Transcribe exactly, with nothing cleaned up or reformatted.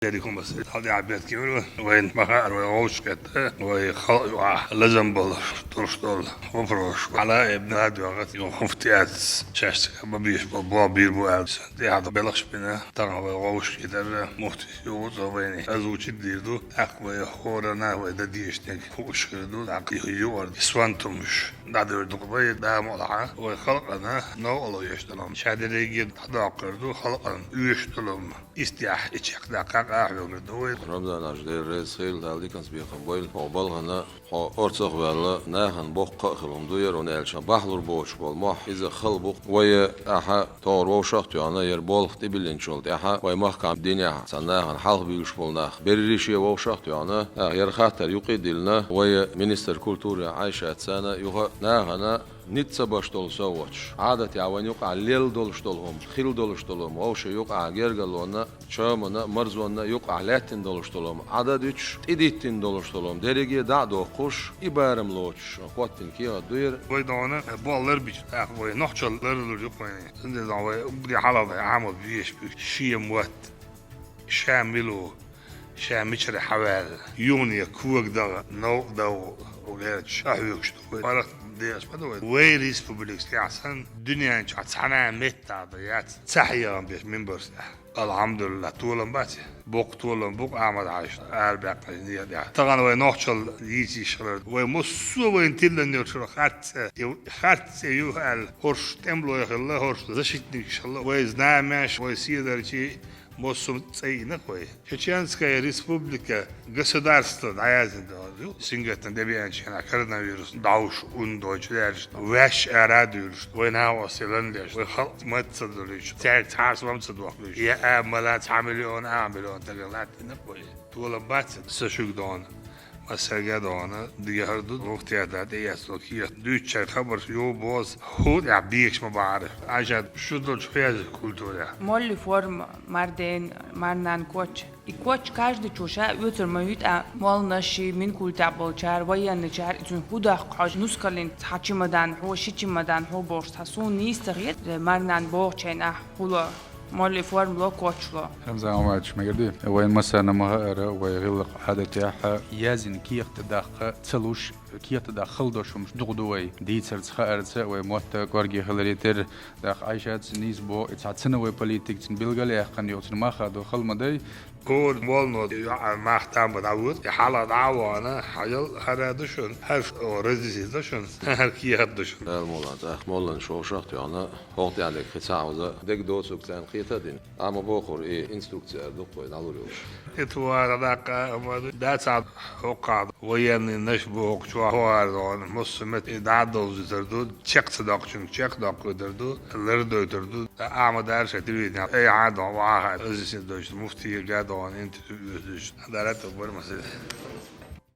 Деррига хӀуманца хьалдӀа бетта кийра вайна, ма хаара вай вовшахкхетта, вай халкъа юкъахь лазам болуш долуш долу вопросаш. Хьала а эбна а доьгӀна, юха хӀуфтац шаьш цкъа ма бийша болу болх бийр бу аьлла. Сан тӀехь белхаш бина, тахана вай вовшахкхетара муфтис юха цо вайна озвучить дийр ду. ТӀаккха вай хӀоранна вай дан дезаш дерг хууш хир ду. ТӀаккха юха юкъара и сонтамаш дӀадуьйр ду вай, Дала мукъ лахь, вай халкъана новкъарло еш долу хӀума. Ша дерриге дӀадоккхур ду, халкъана оьшуш долу хӀума. Истехь и чекхдаккха къахьоьгур ду вай. Рамзан-Хьаьжа, Дела реза хуьлда, Дала диканца бекхам бойла. Хьо балхана, хьо орцах а ваьлла, нахана боккха а хила хӀума ду яра, хӀунда аьлча бахьалур боцуш болу мохь иза хала бу-кх. Вай ахьа тохара вовшах а тоьхна, яра болх тӀебиллинчул тӀаьхьа вай махкахь динехь цхьана нахана хьалха буьйлуш болу нах берриш а вовшах а тоьхна, нах яра хаттар юкъа а диллина, вай министр культуры Ӏайшатца юха нахана ницкъ ца беш долу совгӀаташ, Ӏадатехь вайна юкъахь лелла долуш долу хӀума, хила долуш долу хӀума, вовшийн юкъахь гергарлонна, чоманна, марзонна юкъахь лаьттина долуш долу хӀума, Ӏадатехь тӀедиттина долуш долу хӀума, дерриге дӀа а доккхуш, и барам лоцуш, хӀоттийна кехат ду яра. Вай дона болх ларбича, тӀаккха вай нохчалла ларлур ю-кх вайна. Цундела вай уггаре хьалха дай Ӏамал безаш бу шен мотт, ша мила ву, ша мичара хьаваьлла, юхане кога даха, новкъа даха гӀерташ къахьоьгуш ду вай. ПаргӀат дехаш ма ду вай. Вай республикехь санна, дуьнен чохь цхьана а меттехь дан яц цхьа хьехам беш мимбарш тӀехь. Алхьамдулиллахь, толам бац. Боккха толам бу-кх Ахьмад-Хьаьжас арабаьккхинчу некъа тӀехь. Тахана вай нохчалла йийца йиш хилар. Вай массо а вайна тиллина йолчуьра харц цӀе, и харц цӀе ю аьлла, хӀорш тӀемалой хилла, хӀорш защитникаш хилла. Вай знамеш, вай седарчий, массо а цӀе йина-кх вай. Чеченская республика, государство дӀаяздина ду. Сингаттам тӀебеанчу хенахь коронавирус дӀовш, ун дойчу даьлча, ваьш ара а дуьйлуш, вай накъостий лан деш, вай халкъ ма ца долуьйтуш, цаьрца хьарсам ца дохлуьйтуш, я а мала цхьа миллион, а миллион тагар латтийна-кх вай. Толам бац, сан шуьга дона. Массаьрга а дона, дигахьар ду, муфтиятехь тӀеэцна кехат дуьйцучаьрга хабарш юха бозу, хӀун тӀехь бекаш ма бахьара. Ӏайшат, шу долчу хеза культурехь. Молли форма, марден, марнан коч. И коч каждый чу ша оьцур ма ю тӀаккха, молланаш, мин культехь болчара, военныйчара, и цуьнан хӀун даккха хьожа, нускалин цхьа чемодан хьо, ши чемодан хьо бохуш цхьа суна нийса ца хета, марнан бохучу хенахь хӀула молли форма ло, коч ло. Рамзан Ӏумарович, ма герди, вайн массарна ма хаьара, вай гӀиллакх-Ӏадатехь яздина кехат даккха ца луш, кехат даккха хала долуш хӀумаш дукха ду вай. Дийцарца, хаарца вай мотт кӀорге хиларе терра, тӀаккха Ӏайшатца нийса боху, и цхьа ценовой политика цуьнан билгал а яьккхина йолчун мах а ду, хала ма дай. ХӀора моллано йоӀан мах там бан дӀавоьду, и хьалха дӀа а вахана, хьан ял хӀара ду шуна, хӀара разисица ду шуна, хӀара кехат ду шуна. Дала мукъ лахь, тӀаккха молланаш вовшах а тоьхна, хӀокху тӀаьхьа дерг кхин цхьаъ ваза дерг доцург царна кхета а дина. Амма бохура, и инструкция ара ду-кх вай дӀалур йолуш. И товар даккха а ма ду, дацахь хӀокхахь военныйнаш бу хӀокху чохь хӀора дона, массо а метта и дӀа а довзуьйтур ду, чекх ца доккхучуьнга чекх доккхуьйтур ду, лардойтур ду. Ахьмадара шайн телевиденехь, айхьа а дона, вахьа а, разъяснить дойтуш, муфтига а дона, интервью оьцуьйтуш. Дара а тобар масала.